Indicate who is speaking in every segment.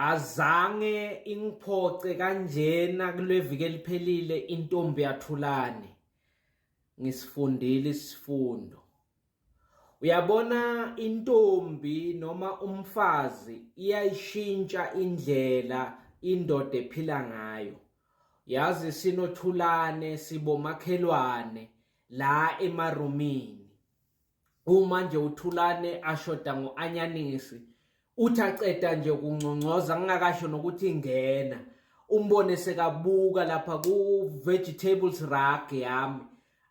Speaker 1: Azange ingiphoce kanjena kuleviki eliphelile intombi yaThulane. Ngisifundile isifundo. Uyabona intombi noma umfazi iyayishintsha indlela indoda ephila ngayo. Yazi sinoThulane sibomakhelwane la emarumini. Uma nje uThulane ashoda ngo-anyanisi uthi aceda nje ukungcongcoza ngingakasho nokuthi ingena umbone sekabuka lapha ku-vegetables rag yami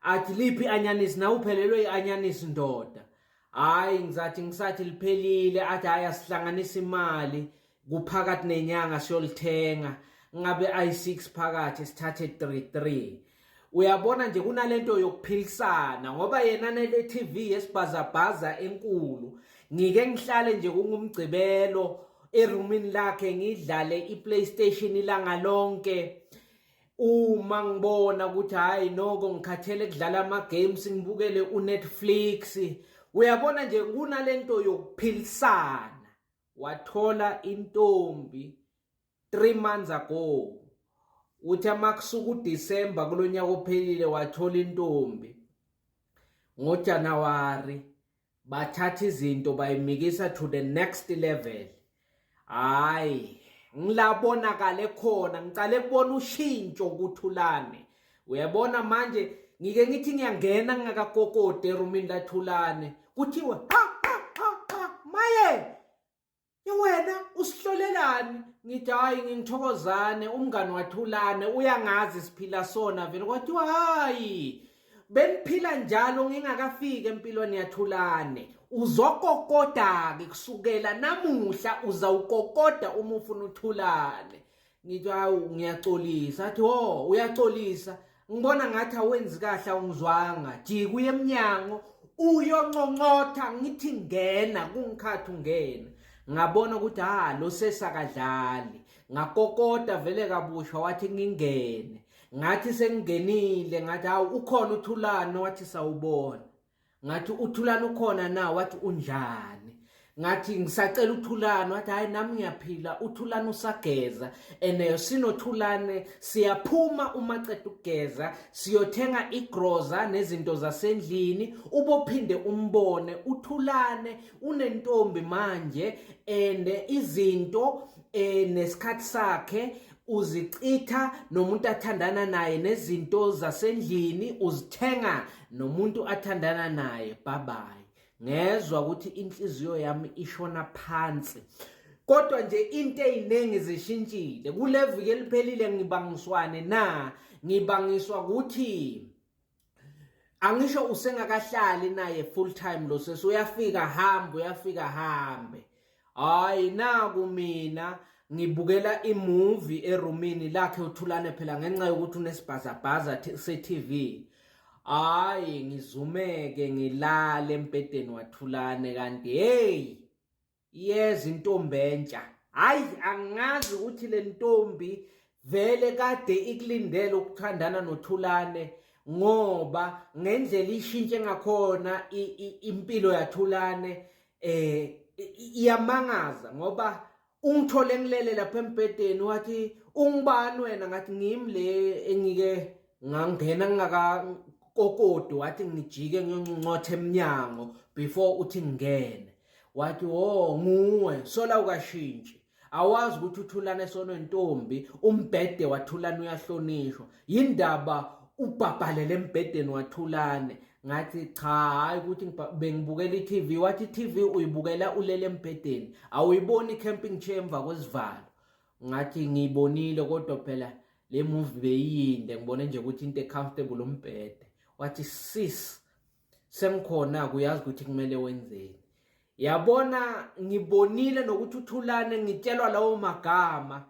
Speaker 1: athi liphi i-anyanisi nawe uphelelwe i-anyanisi ndoda hhayi ngizathi ngisathi liphelile athi hhayi asihlanganise imali kuphakathi nenyanga siyolithenga ngabe ayi-6 phakathi sithathe 3 3. Uyabona nje kunalento yokuphilisana ngoba yena nele TV yesibhazabhaza enkulu. Ngike ngihlale nje kungumgcibelo erumini lakhe ngidlale iPlayStation ilanga lonke. Uma ngibona ukuthi hayi noko ngikhathele kudlala ama games ngibukele uNetflix. Uyabona nje kunalento yokuphilisana. Wathola intombi 3 months ago uthi amakusuka uDecember kulonyaka ophelile wathola intombi ngoJanuary bathatha izinto bayimikisa to the next level. Hayi ngilabonakale khona ngicale kubona ushintsho kuThulane. Uyabona manje ngike ngithi ngiyangena ngingakakokode erumini laThulane kuthiwe ha ha ha ha maye wena usihlolelani. Ngithi hayi ngingithokozane umngani waThulane uyangazi siphila sona vele. Kwathiwa hayi beniphila njalo ngingakafiki empilweni yaThulane. Uzokokoda-ke kusukela namuhla uzawukokoda uma ufuna uThulane. Ngithi hawu ngiyaxolisa. Athi oh uyaxolisa, ngibona ngathi awenzi kahle awungizwanga. Jika uye emnyango uyonconcotha ngithi ngena kungikhathi ungena. Ngabona ukuthi ha lo sesakadlali. Ngakokoda vele kabusha wathi ngingene. Ngathi sengingenile ngathi hawu ukhona uThulane. Wathi sawubona. Ngathi uThulane ukhona na? Wathi unjani? Ngathi ngisacela uThulane. Wathi hayi nami ngiyaphila uThulane usageza and sinoThulane siyaphuma uma ceda ukugeza siyothenga igroza nezinto zasendlini ubophinde umbone uThulane unentombi manje and izinto nesikhathi sakhe uzichitha nomuntu athandana naye nezinto zasendlini uzithenga nomuntu athandana naye. Bye bye. Ngezwa ukuthi inhliziyo yami ishona phansi. Kodwa nje into eziningi zishintshile kule viki eliphelile. Ngibangiswane na ngibangiswa ukuthi angisho usengakahlali naye full time lo sesi, uyafika hambe uyafika hambe. Hayi naku mina ngibukela imovie erumini lakhe uThulane phela ngenxa yokuthi unesibhazabhaza se-TV. Hayi ngizumeke ngilale embhedeni waThulane kanti hey iyeza intombi entsha. Hayi angazi ukuthi le ntombi vele kade ikulindele ukuthandana noThulane ngoba ngendlela ishintshe ngakhona impilo yaThulane iyamangaza ngoba ungithole ngilele lapha embhedeni wathi ungibani wena? Ngathi ngimi le engike ngangena ngingakakokodi. Wathi ngijike ngiyonconcotha eminyango before uthi ngingene. Wathi oh nguwe sola ukashintshi awazi ukuthi uThulane sonentombi umbhede waThulane uyahlonishwa yindaba ubhabhalele embhedeni waThulane. Ngathi cha hayi ukuthi bengibukela i-TV. Wathi i-TV uyibukela ulele embhedeni awuyiboni i-camping chair emva kwesivalo. Ngathi ngiyibonile kodwa phela le movie beyiyinde ngibone nje ukuthi into e-comfortable umbhede. Wathi sis sengikhona kuyazi ukuthi kumele wenzeni. Yabona ngibonile nokuthi uThulane ngitshelwa lawo magama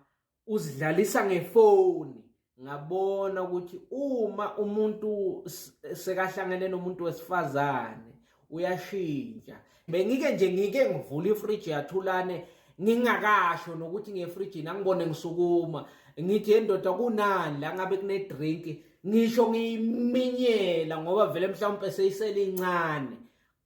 Speaker 1: uzidlalisa ngefoni. Ngabona ukuthi uma umuntu sekahlangene nomuntu wesifazane uyashintsha. Bengike nje ngike ngivula ifridge yaThulane ngingakasho nokuthi ngiyefrijini angibone ngisukuma ngithi endoda kunani la ngabe kune drink ngisho ngiyiminyela ngoba vele mhlawumbe seyisele incane.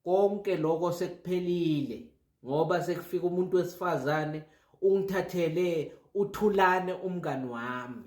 Speaker 1: Konke lokho sekuphelile ngoba sekufika umuntu wesifazane. Ungithathele uThulane umngani wami.